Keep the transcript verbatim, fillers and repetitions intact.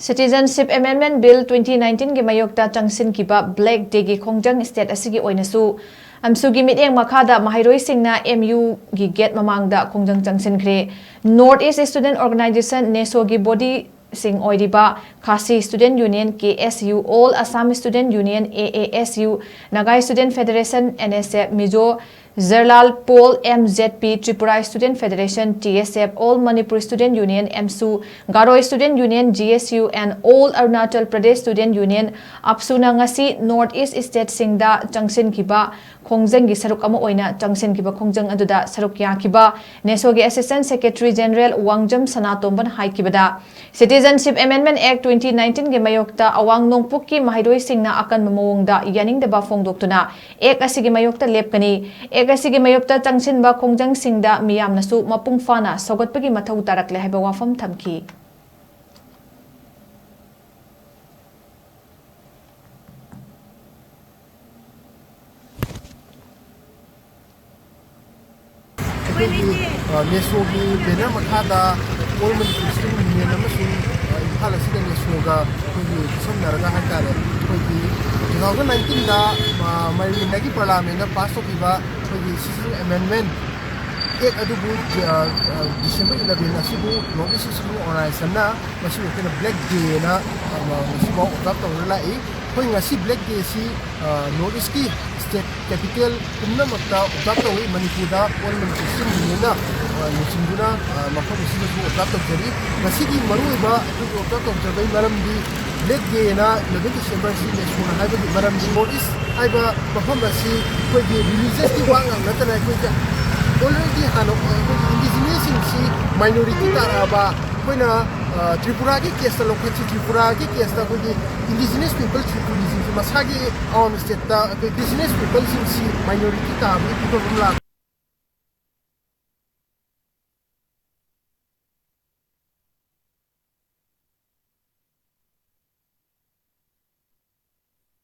Citizenship Amendment Bill twenty nineteen ꯒꯤ ꯃꯥꯌꯣꯛꯇ ꯆꯪꯁꯤꯟꯈꯤꯕ Black Day ꯒꯤ ꯈꯣꯡꯖꯪ state ꯑꯁꯤꯒꯤ ꯑꯣꯏꯅꯁꯨ ꯑꯝꯁꯨꯒꯤ ꯃꯤꯠꯌꯦꯡ ꯃꯈꯥꯗ ꯃꯍꯩꯔꯣꯏꯁꯤꯡꯅ M U ꯒꯤ gate ꯃꯃꯥꯡꯗ ꯈꯣꯡꯖꯪ ꯆꯪꯁꯤꯟꯈ꯭ꯔꯦ꯫ North East Student Organisation, NESO ꯒꯤ body ꯁꯤꯡ ꯑꯣꯏꯔꯤꯕ Khasi Student Union, K S U, All Assam Student Union, A A S U, Naga Student Federation, N S F, Mizo Zalal Pawl, M Z P, Tripura Student Federation, T S F, All Manipur Student Union, AMSU, Garo Student Union, G S U, and All Arunachal Pradesh Student Union, APSU ꯅ ꯉꯁꯤ North East state ꯁꯤꯡꯗ ꯆꯪꯁꯤꯟꯈꯤꯕ ꯈꯣꯡꯖꯪꯒꯤ ꯁꯔꯨꯛ ꯑꯃ ꯑꯣꯏꯅ ꯆꯪꯁꯤꯟꯈꯤꯕ ꯈꯣꯡꯖꯪ ꯑꯗꯨꯗ ꯁꯔꯨꯛ ꯌꯥꯈꯤꯕ NESO ꯒꯤ Assistant Secretary General ꯋꯥꯡꯖꯝ ꯁꯅꯥꯇꯣꯝꯕꯅ ꯍꯥꯏꯈꯤꯕꯗ, Citizenship Amendment Act twenty nineteen ꯒꯤ ꯃꯥꯌꯣꯛꯇ ꯑꯋꯥꯡ ꯅꯣꯡꯄꯣꯛꯀꯤ ꯃꯍꯩꯔꯣꯏꯁꯤꯡꯅ ꯑꯀꯟꯕ ꯃꯑꯣꯡꯗ ꯌꯥꯅꯤꯡꯗꯕ ꯐꯣꯡꯗꯣꯛꯇꯨꯅ Act ꯑꯁꯤꯒꯤ ꯃꯥꯌꯣꯛꯇ ꯂꯦꯞꯀꯅꯤ꯫ Act ꯑꯁꯤꯒꯤ ꯃꯥꯌꯣꯛꯇ ꯆꯪꯁꯤꯟꯕ ꯈꯣꯡꯖꯪꯁꯤꯡꯗ ꯃꯤꯌꯥꯝꯅꯁꯨ ꯃꯄꯨꯡ ꯐꯥꯅ ꯁꯧꯒꯠꯄꯒꯤ ꯃꯊꯧ ꯇꯥꯔꯛꯂꯦ ꯍꯥꯏꯕ ꯋꯥꯐꯝ ꯊꯝꯈꯤ꯫ ꯑꯩꯈꯣꯏꯒꯤ, ꯑ, NESO ꯒꯤ banner ꯃꯈꯥꯗ All Manipur Student Union ꯑꯃꯁꯨꯡ, ꯑ, ꯏꯝꯐꯥꯜ ꯑꯁꯤꯗ NESO ꯒ ꯑꯩꯈꯣꯏꯒꯤ ꯈꯨꯠꯁꯝꯅꯔꯒ ꯍꯥꯏꯇꯥꯔꯦ, ꯑꯩꯈꯣꯏꯒꯤ two thousand nineteen ꯗ, ꯑ, ꯃꯥꯂꯦꯝꯒꯤ parliament ꯅ pass ꯇꯧꯈꯤꯕ ꯑꯩꯈꯣꯏꯒꯤ Citizenship Amendment Act ꯑꯗꯨꯕꯨ, ꯑ, ꯑ, December eleven ꯑꯁꯤꯕꯨ North East Student Organisation ꯅ ꯃꯁꯤꯕꯨ ꯑꯩꯈꯣꯏꯅ Black Day ꯅ, ꯑ, ꯉꯁꯤꯐꯥꯎ observe ꯇꯧꯗꯨꯅ ꯂꯥꯛꯏ꯫ ꯑꯩꯈꯣꯏ ꯉꯁꯤ Black Day ꯑꯁꯤ, ꯑ, North East ꯀꯤ state capital ꯄꯨꯝꯅꯃꯛꯇ observe ꯇꯧꯏ꯫ ꯃꯅꯤꯄꯨꯔꯗ All Manipur Student Union ꯅ, ꯑ, ꯂꯨꯆꯤꯡꯗꯨꯅ, ꯑ, ꯃꯐꯝ ꯑꯁꯤꯗꯁꯨ observe ꯇꯧꯖꯔꯤ꯫ ꯉꯁꯤꯒꯤ ꯃꯔꯨꯑꯣꯏꯕ ꯑꯩꯈꯣꯏꯒꯤ observe ꯇꯧꯖꯕꯒꯤ ꯃꯔꯝꯗꯤ Black Day ꯅ eleven December ꯑꯁꯤ NESO ꯅ ꯍꯥꯏꯕꯒꯤ ꯃꯔꯝꯗꯤ North East ꯍꯥꯏꯕ ꯃꯐꯝ ꯑꯁꯤ ꯑꯩꯈꯣꯏꯒꯤ religious ꯀꯤ ꯋꯥ ꯉꯥꯛ ꯅꯠꯇꯅ ꯑꯩꯈꯣꯏꯒꯤ already ꯍꯥꯟꯅ ꯑꯩꯈꯣꯏꯒꯤ indigenous ꯁꯤꯡꯁꯤ minority ꯇꯥꯔꯛꯑꯕ, ꯑꯩꯈꯣꯏꯅ, ꯑ, ꯇ꯭ꯔꯤꯄꯨꯔꯥꯒꯤ case ꯇ ꯂꯧꯈꯠꯁꯤ, ꯇ꯭ꯔꯤꯄꯨꯔꯥꯒꯤ case ꯇ ꯑꯩꯈꯣꯏꯒꯤ indigenous people ꯇ꯭ꯔꯤꯄꯨꯔꯤꯁꯤꯡꯁꯤ ꯃꯁꯥꯒꯤ own state ꯇ ꯑꯩꯈꯣꯏ indigenous people ꯁꯤꯡꯁꯤ minority ꯇꯥꯕꯒꯤ ꯐꯤꯕꯝ ꯑꯃ ꯂꯥꯛ